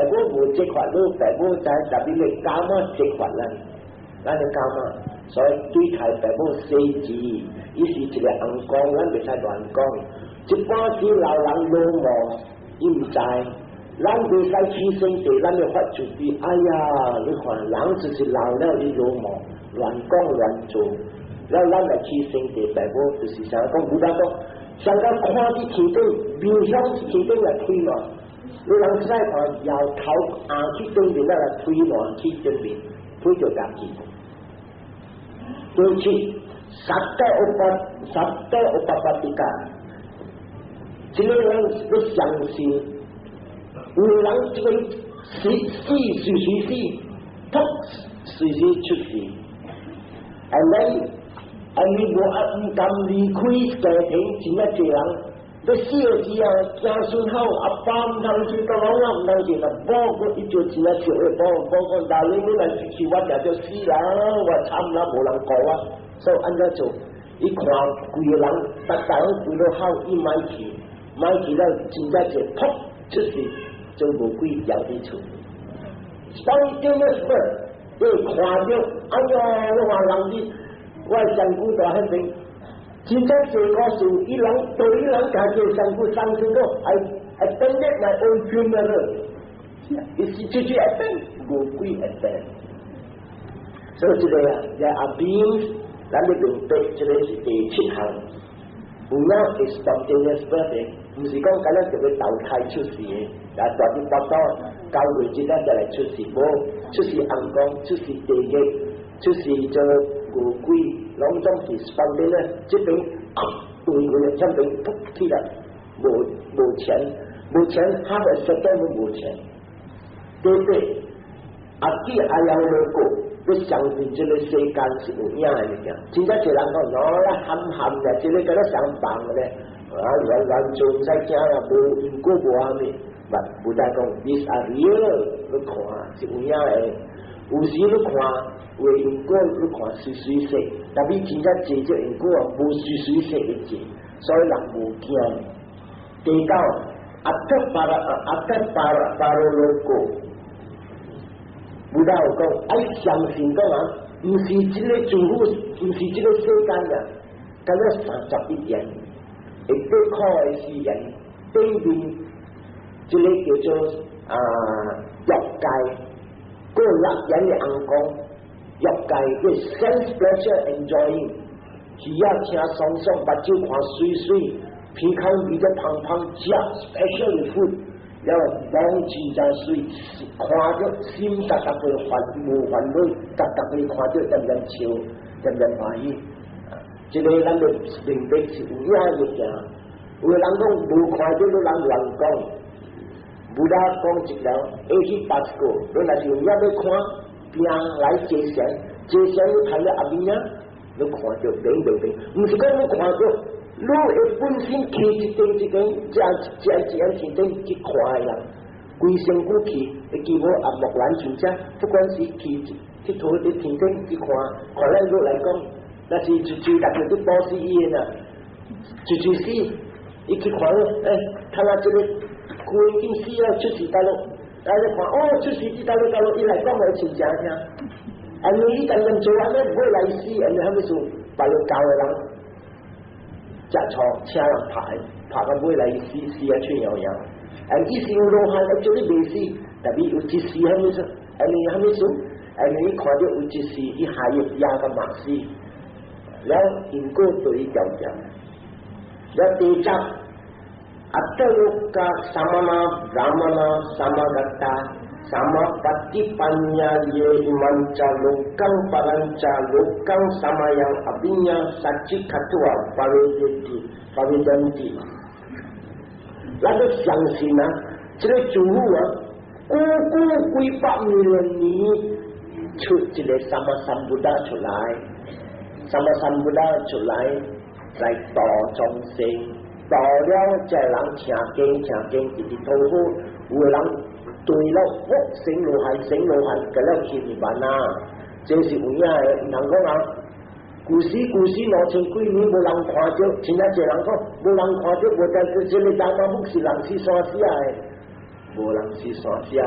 父母無責罰你，父母知特別會監啊責罰咱，咱會監啊。所以對待父母細緻，伊是一個尪公，咱袂使亂講。一般時老人老毛，伊毋知，咱袂使起生地，咱要發慈悲。哎呀，你看人就是老了伊老毛，亂講亂做，了咱來起生地父母就是啥講，有人講，上個看佇天頂，面向天頂來推嘛，你人出來看，搖頭紅去頂面，來推嘛去頂面，推著家己。第七，satta upapatika，這個人要相信，有人這個死死隨隨死，噗隨時出事，and then 啊你無啊毋甘離開家庭，真正濟人欲死的時候，子孫好，阿爸毋通去，爸媽毋通去，若某閣伊就真正笑的某，某講大你你來去，我定著死啦，我慘啦，無人顧我，所以按怎做？伊看規个人，逐逐人規落好，伊莫去，莫去了，真正一噗出事，就無鬼牢佇厝。Spontaneous birth，你看著，哎喲，你看人佇我上古大彼邊。真正這個事，伊人對伊人家己上古相信講，I attended my own funeral，伊是出去 attend，無鬼 attend。所以這個啊，這阿 beings，咱要明白，這個是第七項。有影會 spontaneous birth，毋是講敢若特別投胎出世的，啊，大佇腹肚9月這咱才來出世，無出世尪公，出世地獄，出世做餓鬼，攏總是 spontaneous，這邊斷去，這邊噗起來，無無錢，無錢，half a second 都無錢。第八，atthi-ayaloco，你相信這個世間是有影的物件。真正濟人講，喏啦含含的，這個敢若上放咧，啊亂亂做毋使驚啦，無因果無蝦米。不但講，these are real，你看是有影的。有時你看有因果，你看隨隨說，但比真正濟這因果啊，無隨隨說的濟，所以人無驚。第九，attha paraloco。Buddha 有講，愛相信講啊，毋是這個諸佛，毋是這個世間啊，敢若31緣，會得苦的四緣，頂面這個叫做啊欲界，過六緣的尪公，欲界嘅 sense pleasure enjoying，耳仔聽爽爽，目睭看媠媠，鼻孔聞著芳芳，食 special food。了望真正媠，看著心逐逐會煩無煩惱，逐逐會看著漸漸笑，漸漸歡喜。這個咱就明白是有影物件。有的人講無看著，你人亂講。Buddha 講一條，ehipassiko，你若是有影欲看，拼來坐禪，坐禪你睇了阿邊啊，你看著明明明，毋是講你看著。你會本身去一間一間，這這一間天頂去看的人，規身軀去，會記無阿木蘭尊者，不管是去佚佗佇天頂去看，看咱落來講，若是一一逐個去布施伊的啦，一一死，伊去看欸，看啊這個舊已經死了，出世大陸，來你看，哦，出世佇大陸大陸，伊來講互親正聽，啊，因為伊剛剛做按呢，尾來死，按呢蝦米事，別個教的人。食錯，請人拍，拍到尾來死死啊喙搖搖。啊，伊是有羅漢，叫你袂死，特別有一時蝦米事，因為蝦米事？因為伊看著有一時，伊下藥壓個馬死，了因果對伊條條。了第十，atthaloka samana brahmana samagata samapattipanna ye imanca lokaṃ parañca lokaṃ samayaṃ abhiññā saccikkhattuvā pavedanti pavedanti。咱都相信啊，這個諸佛啊，久久幾百萬年出一個 Sammasambuddha 出來，Sammasambuddha 出來來度眾生，度了這人聽經聽經，直直討好，有的人對了，福成羅漢，成羅漢，給了去涅槃啊！這是有影的，毋通講啊。古時古時2000幾年無人看著，真正濟人講無人看著，無在這個 Dhamma book 是人佇山寫的，無人佇山寫的。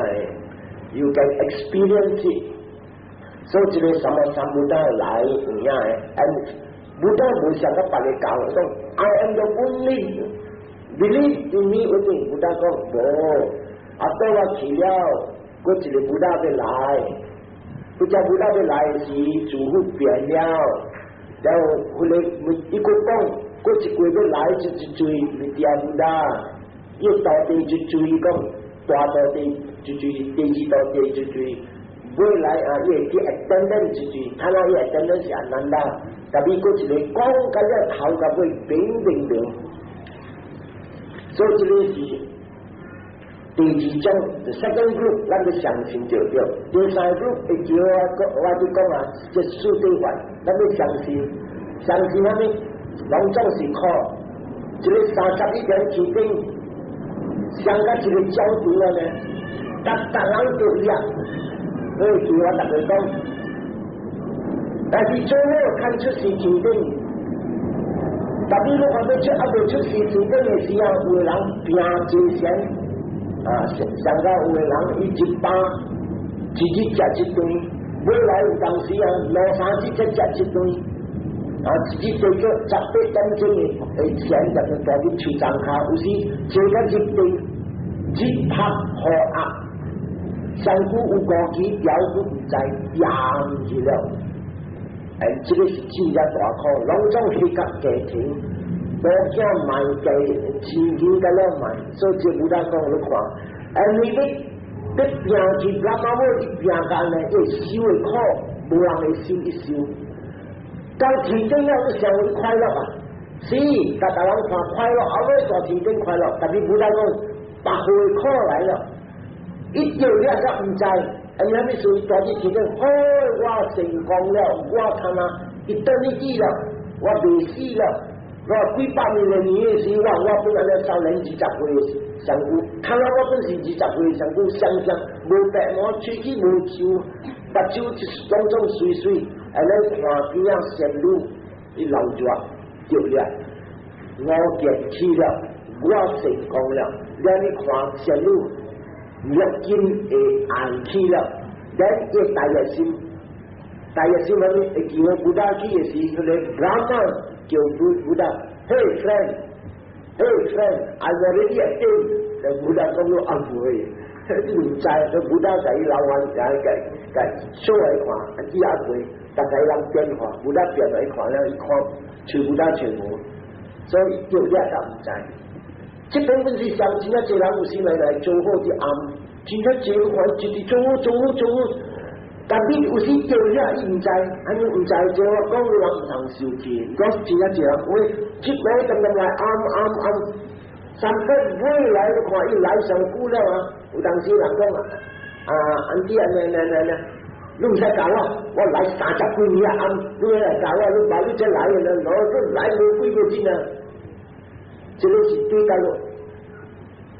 You can experience it。所以這个什麼三 Buddha 來有影的，and Buddha 無想甲別个講，講 I am the only believe in me only。Buddha 講無，啊到我去了，閣一个 Buddha 欲來，彼隻 Buddha 欲來時，諸佛變了，然後彼个伊閣講，閣一個欲來就一追 Mithya Buddha，伊徒弟就追講，大徒弟就追，第二徒弟就追。未來啊，伊會去 attendant 一句，睇下伊 attendant 是 Ananda，tapi 閣一個講甲了頭甲尾平平平，所以這個是第二種，the second group，咱欲相信就對。第三 group 會叫我我就講啊，這四諦法，咱欲相信，相信啥物？攏總是靠這个31點起頂，上甲一個角度啊呢，逐逐人都一樣。所以叫我逐家講，但是做好看出世天頂，tapi 你看欲出猶未出世天頂的時候，有的人拚濟錢，啊，上甲有的人伊一飽一日食一頓，未來有當時啊，兩三日才食一頓，啊，一日坐咗18點鐘的錢就去蹛佇樹叢跤，有時坐到入定，日曝雨壓。身軀有五期條都毋知掖去了，哎，這个是真正大苦，攏總彼個家庭，無囝賣家，錢錢甲了賣，所以這 Buddha 講你看，哎，你欲欲拚去 Brahma 欲拚甲呢，會受的苦，無人會受一受。到天頂了，你想會快樂啊？是，逐逐人看快樂，後尾大天頂快樂，tapi Buddha 講，百倍苦來了。伊著了才毋知，啊，啥物事蹛佇天頂，好，我成功了，我看啊，伊等你記了，我未死了，我幾百年的年的時，我我本來咧少年20歲上久，看來我本是20歲上久，想象無白毛，喙齒無鬚，目睭攏總媠媠，按呢看邊仔仙女，伊流熱著了，五見起了，我成功了，了你看仙女。六根會暗去了，咱伊大業心，大業心啥物？會叫 Buddha 去的時，彼个 Brahma 叫 Buddha，Hey friend，Hey friend，I already attain。Buddha 講你阿妹，你毋知，Buddha 共伊老完，共共共小來看，啊，伊阿妹，逐个人變化，Buddha 變來看了，伊看揣 Buddha 揣無，所以叫了才毋知。這邊本是上真正濟人有時來來做好佇暗，真正濟看一直做好做好做好，tapi 有時著了伊毋知，按呢毋知就我講你人毋通受氣，講真正濟人喂，這邊當當來暗暗暗，三個未來你看伊來上久了啊，有當時人講啊，啊，按呢按呢按呢按呢，你毋使教我，我來30幾年啊暗，你來教我，你把你這來了，攞你來無幾個鐘啊。這個是對的咯，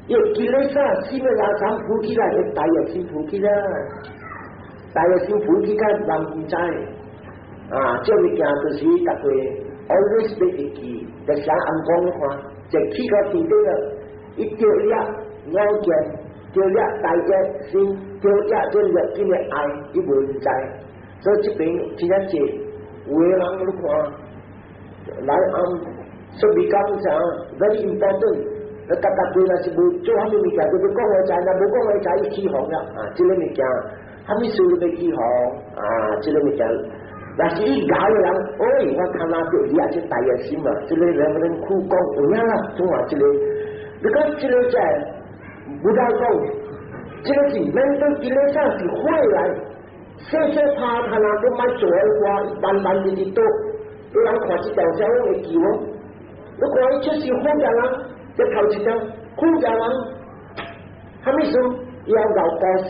因為kilesa四面垃圾浮起來，大業心浮起來，大業心浮起來，人毋知啊，這物件就是逐個 always 欲會記，就寫暗講看，就起到天頂了，伊著了五見，著了大業心，著了這六根的愛，伊無毋知，所以這邊真正濟，有的人你看來暗。所以講啥，very important。你逐逐句若是無做啥物物件，就欲講話知，若無講話知，伊起哄了啊！這个物件，啥物事都欲起哄啊！這个物件，若是伊𠢕的人，喂，我看哪著伊也是大業心嘛。這个人不能苦講有影啦，總話這个，你講這个在 Buddha 講，這个是 mental kilesa 是火來，細細拍他若都莫做的話，慢慢直直倒，你人看這條消會記無？你看伊出世好家人，這頭一張好家人，啥物事？伊要𠢕布施，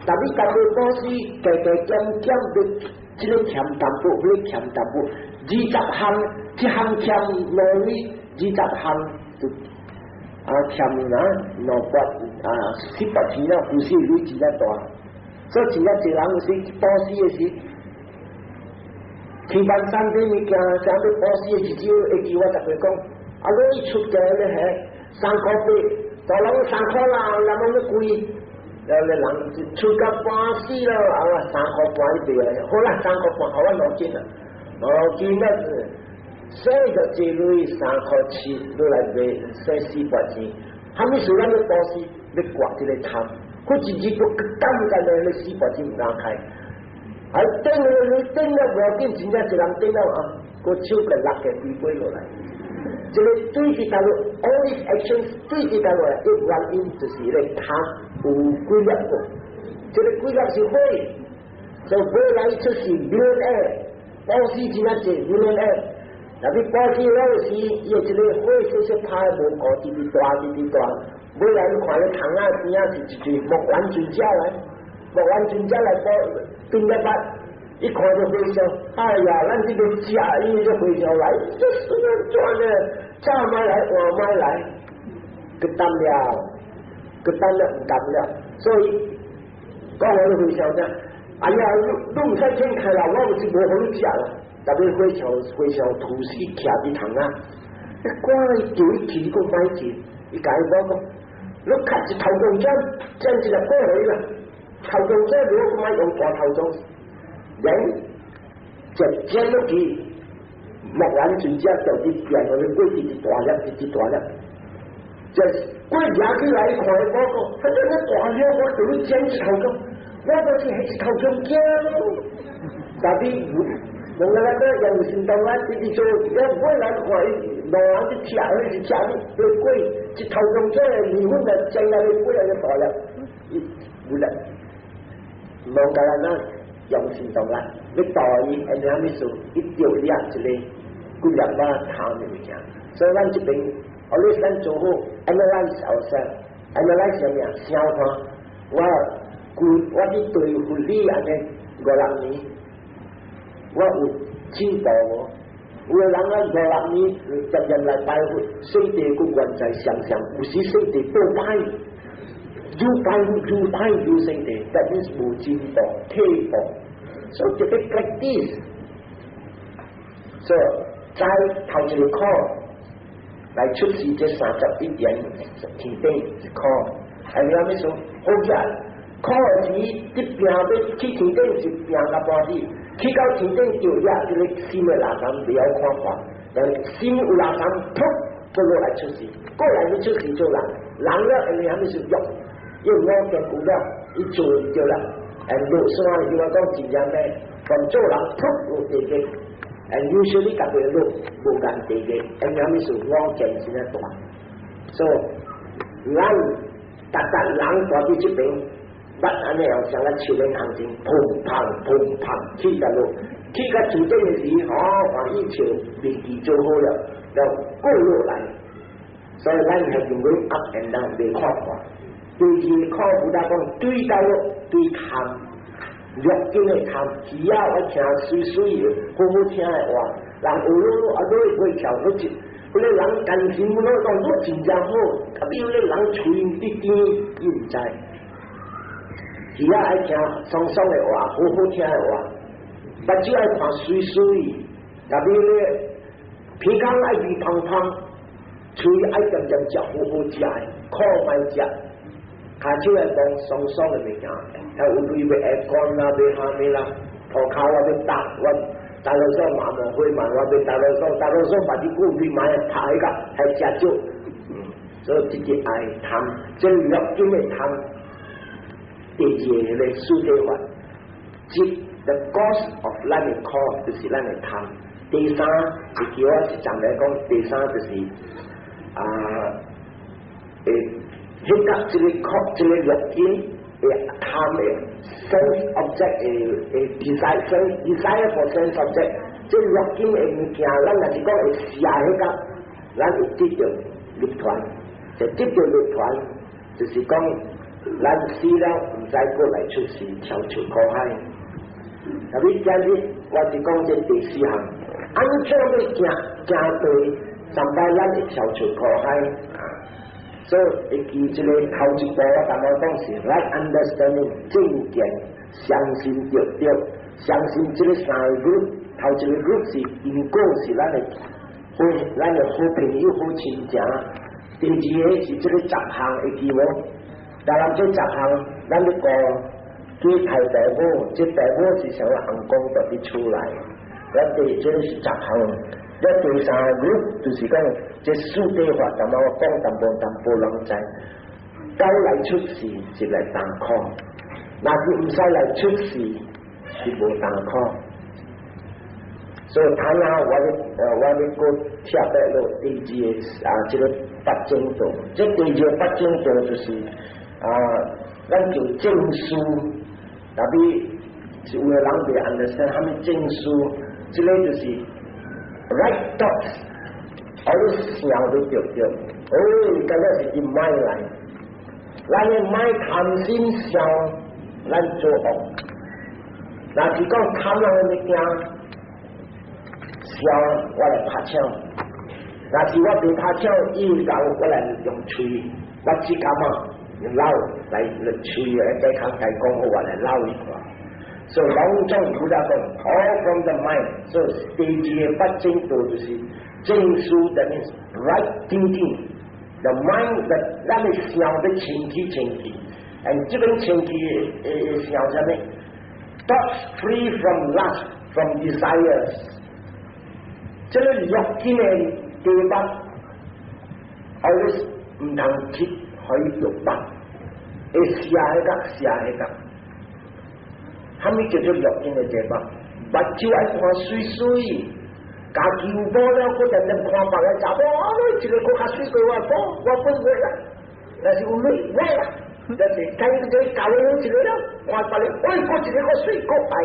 但你家己布施，加加減減的，這个欠淡薄，彼个欠淡薄，20項，一項欠兩厘，20項就啊欠啊200啊700錢了，有時鐳真正大，所以真正濟人有時布施的時。去萬山買物件，啥物布施的日子，會記我逐個講，啊，你出家咧嘿，3塊8，大人3塊啦，人攏咧貴，了咧人出到半死了，啊3塊半一賣來，好啦，三塊半，予我2斤啦，2斤那是省著這鐳3塊7，落來賣省4塊錢。啥物事咱欲布施，欲割這個貪，佢一日都感覺咧，你4塊錢毋敢開。啊，頂了你頂了無要緊，真正一人頂了啊，閣手閣落個規杯落來。這個對佇佗落，all these actions 對佇佗落來，一原因就是咧貪有幾粒個，這個幾粒是火，所以未來出世 millionaire，布施真正濟 millionaire，特別布施了時，伊這個火細細拍無顧，直直大，直直大。未來你看咧窗仔邊仔是一堆木丸尊者來，木丸尊者來布變一筆。一看就和尚，哎呀，咱這個食伊個和尚來，這是怎呢？早買來，晚買來，閣擔了，閣擔了，毋甘了，所以講我的和尚呢，哎呀，你毋使請開啦，我有是無予你食啦。特別和尚和尚吐司徛佇窗仔，你看伊叫伊去，伊閣莫去，伊共伊講講，你較一頭中針，針一粒過來啦，頭中針如果莫用大頭中。人就剪落去，木丸真正就佇變落去，過一直大粒，一直大粒。就過舉起來看，我講，反正我大粒，我就你剪一頭中，我就是彼一頭中驚咯。但是，無來個用行動啊，直直做，我未來看伊路人去食，彼是食你，過一頭中這個麵粉啊，煎落去過來就大粒，伊有力，無甲咱啊。用行動啦，你導伊，會啥物事？伊著掠一個幾粒仔貪的物件。所以咱這邊，後日咱做好，analyze ourselves，analyze 啥物啊？想看，我規我佇對佛理按呢五六年，我有進步無？有的人啊五六年漸漸來拜佛，細地閣原在常常，有時細地倒擺。愈拜愈拜愈細地，that means 無進步、退步，所以就欲 practice。所以在頭一個苦來出示這31言天頂一苦，係咪咩說？好嘢，苦是佇拼欲去天頂是拼到半死，去到天頂就遐這個心的垃圾袂曉看破，但心有垃圾，噗，閣落來出世，過來欲出世做人，人了因為啥物事欲？因為我見過了，伊做就了，and 落山伊話講真正咩？從做人噗落地獄，and usually 家己落無間地獄，因為啥物事我見真正大，所以咱逐逐人蹛佇這邊，捌按呢樣像咱樹林行情，砰砰砰砰起甲落，起甲樹頂的時，吼歡喜笑，面具做好了，就過落來，所以咱係用緊 up and down 袂看破。第二苦，佛陀講對到對貪，六根的貪，只要我聽媠媠的、好好聽的話，人學了啊，落會跳好一，彼個人感情攏講我真正好，啊，比如咧人喙佇甜，伊毋知。只要愛聽爽爽的話，好好聽的話，目睭愛看媠媠，特別咧鼻孔愛鼻芳芳，喙愛漸漸食好好食的，苦莫食。跤手愛摸爽爽的物件，啊有鐳欲下關啦，欲蝦米啦，塗跤我欲搭，我大多數麻麻會嘛，我欲大多數大多數把啲股票買拍彼個還食少，所以這個愛貪，這六根的貪，第二個四諦法，即 the cause of 咱的苦就是咱的貪。第三，會記我是暫來講，第三就是啊，彼個這個苦，這個六根會貪的 sense object 會 desire sense desire for sense object，這六根的物件，咱若是講會攝彼個，咱會得著涅槃，就得著涅槃，就是講咱死了毋使閣來出世，跳出苦海。特別今日我是講這第四項，按怎欲行行對，上擺咱會跳出苦海。所以會記這個頭一步，我剛剛講是 right understanding 正見，相信著對，相信這個三個 group，頭一個 group 是因果是咱的好，咱的好朋友、好親情。第二個是這個十項會記無？當然這十項，咱咧講幾太大母，這大母是啥物紅光蹛佇厝內，咱第這個是十項。這第三個 group 就是講這四諦法，淡仔我講淡薄淡薄人知。該來出世是來擔苦，若是毋使來出世是無擔苦。所以，他那我咧閣跳來落第二個啊，這個八正道。這第二個八正道就是啊，咱叫正思，特別是有的人袂 understand 啥物正思，這個就是 right thoughts，我你想都對對，哦，敢若是佇 mind 來，咱的 mind 貪心想，咱做惡，若是講貪人的物件，想我來拍槍，若是我袂拍槍，伊教我來用喙，我只感覺用撈來來喙來抵抗來講好，我來撈伊看。所以攏總佛陀講，all from the mind。所以第二個八正道就是正思，that means right thinking。The mind that 咱的想欲清氣清氣，and 這邊清氣會想啥物？Thoughts free from lust, from desires。這個六根的題目，always 毋通去可以著目，會寫彼個寫彼個。啥物叫做六根的題目？目睭愛看媠媠，家己有某了，閣定定看別个查某，啊，一個閣較媠過我，我本袂啦。若是有鐳，袂啦。但是睇這個教了一個了，看別个，喂，閣一個閣媠閣愛，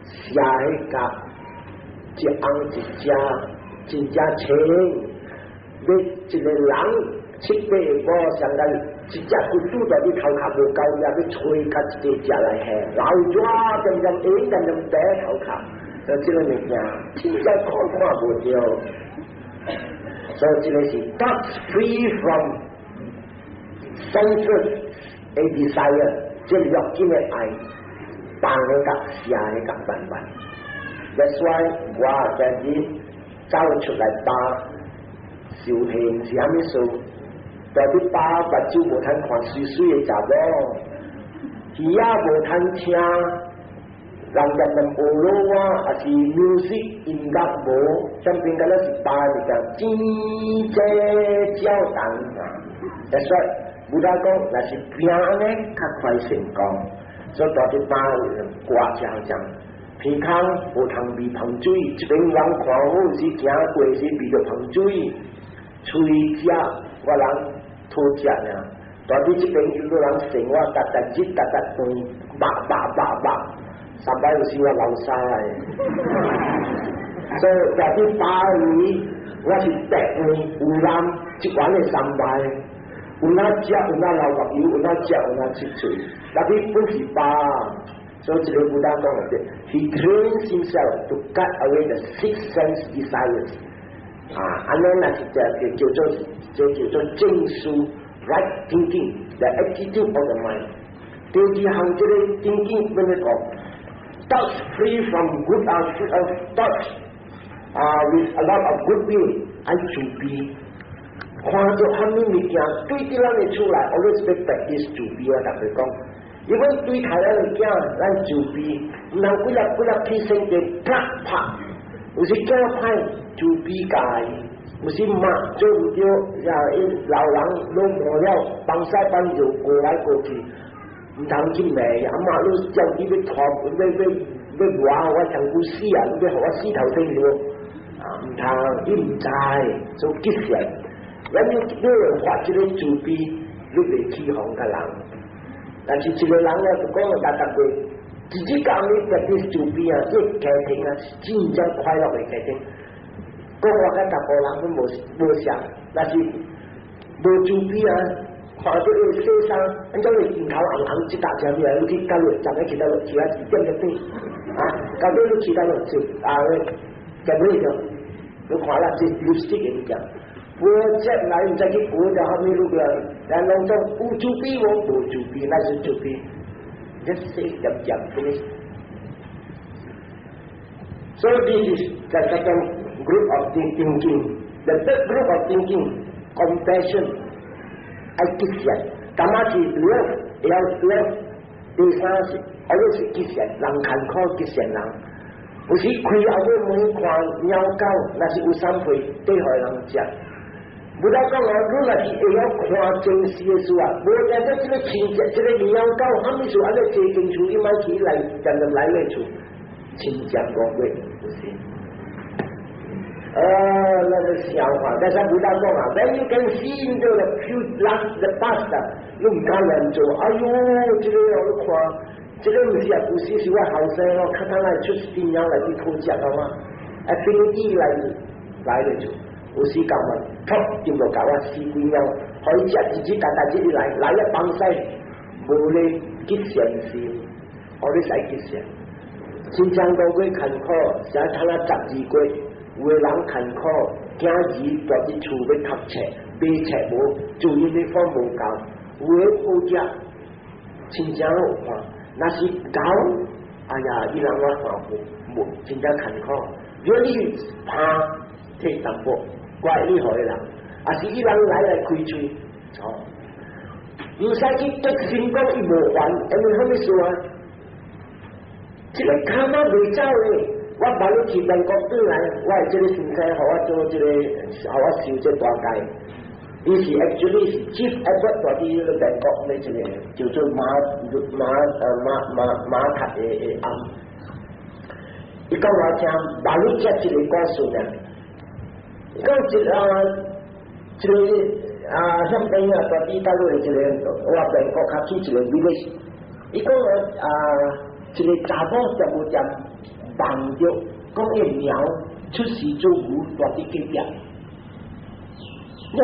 寫彼個一紅一正，真正清。你一個人七八個某，上個一隻骨拄在你頭殼無夠力，欲揣較一個食來下，老紙點點下點點白頭殼，所以這個物件真正看看無著。所以這個是 thoughts free from senses 的 desire，這六根的愛，放的甲寫的甲慢慢。That's why 我今日走出來巴修行是啥物事？蹛佇巴目睭無通看媠媠的查某，耳仔無通聽人念念學老我，抑是 music 音樂無，這邊敢若是巴物件，真濟照動啊！That's why 佛陀講，若是拼按呢，較快成功。所以蹛佇巴掛這樣，鼻孔無通味芳水，這邊人看好時行過時味著芳水，喙食我人討食爾。蹛佇這邊有個人生活，逐逐日逐逐頓，肉肉肉肉，三擺有時我流沙的。所以蹛佇巴位，我是白飯有腩一碗的三擺，有哪食有哪流目油，有哪食有哪出喙。特別本是巴，所以這個佛陀講的，He trains himself to cut away the six sense desires。啊，按呢若是這叫做這叫做正思，right thinking，the attitude of the mind。第二項這個 thinking 變咧講，thoughts free from good thoughts 啊，with a lot of goodwill，愛慈悲。看著啥物物件對佇咱的厝內，always 欲 practice 慈悲啊，逐個講。因為對待咱的囝，咱慈悲，毋通幾粒幾粒起身就啪拍，有時囝歹慈悲教伊，有時罵做毋對，呀，伊老人攏無了，幫屎幫尿過來過去，毋通去罵，阿媽你叫你欲拖，欲欲欲罵我上久死啊！你欲予我死頭先了，啊，毋通，伊毋知，做吉祥。咱你你會發這個慈悲，你袂起哄個人。但是一個人咧，就講逐逐個，自己講你特別慈悲啊，這個家庭啊是真正快樂的家庭。講話佮逐個人攏無無相，但是無慈悲啊，看這個世上，按怎會鏡頭紅紅一搭車起來，你去到落，站咧去到落，其他一點一點，啊，到底你去到落做啊？結尾就你看啦，這 lipstick 的物件。我這來毋知去過就後面路個，人攏總有慈悲無？無慈悲，那是慈悲。Just say 入入 finish. So this is the second group of thinking. The third group of thinking, compassion. 愛吉祥，感覺是 love。會曉 love。第三是，愛是結善，人艱苦結善人。有時開後尾門看貓狗，若是有三歲，對予人食。無得講哦，你若是會曉看前世的事啊，無定得這個親戚，這個貓狗，啥物事按呢這間厝，伊莫去來，漸漸來個厝，親戚五月有時。那個笑話，但是無得講啊，When you can see into the future, the past，你毋敢亂做。哎喲，這個我看，這個毋是啊，故事是我後生哦，較早來出電影來去討食啊嘛，啊，飛機來來了就，有時間嘛，噗，就無共我死鬼貓，予伊食一日，逐逐日來，來了放屎，無咧結善心，予你使結善。親像五月艱苦，寫差了12月，有的人艱苦，囝兒蹛佇厝欲讀冊，買冊無，做 uniform 無夠，有的好食，親像有看，若是狗，哎呀，伊人我看無，真正艱苦。如果你拍退淡薄，怪你予伊人，啊是伊人來來開喙，錯，毋使去激心講伊無還，因為啥物事啊？這個 karma 袂走的，我萬你去美國轉來，我的這個先生予我做這個，予我受這大戒。伊是 actually 是 chief abbot 蹛佇個美國的這個叫做馬馬呃馬馬馬塔的庵。伊講我聽，萬你接這個故事呢？伊講一啊，這個啊，遐邊啊，蹛佇大陸的這個，我美國較去一個 village，伊講啊。一個查某恬無恬夢著，講伊貓出世做牛蹛佇隔壁，了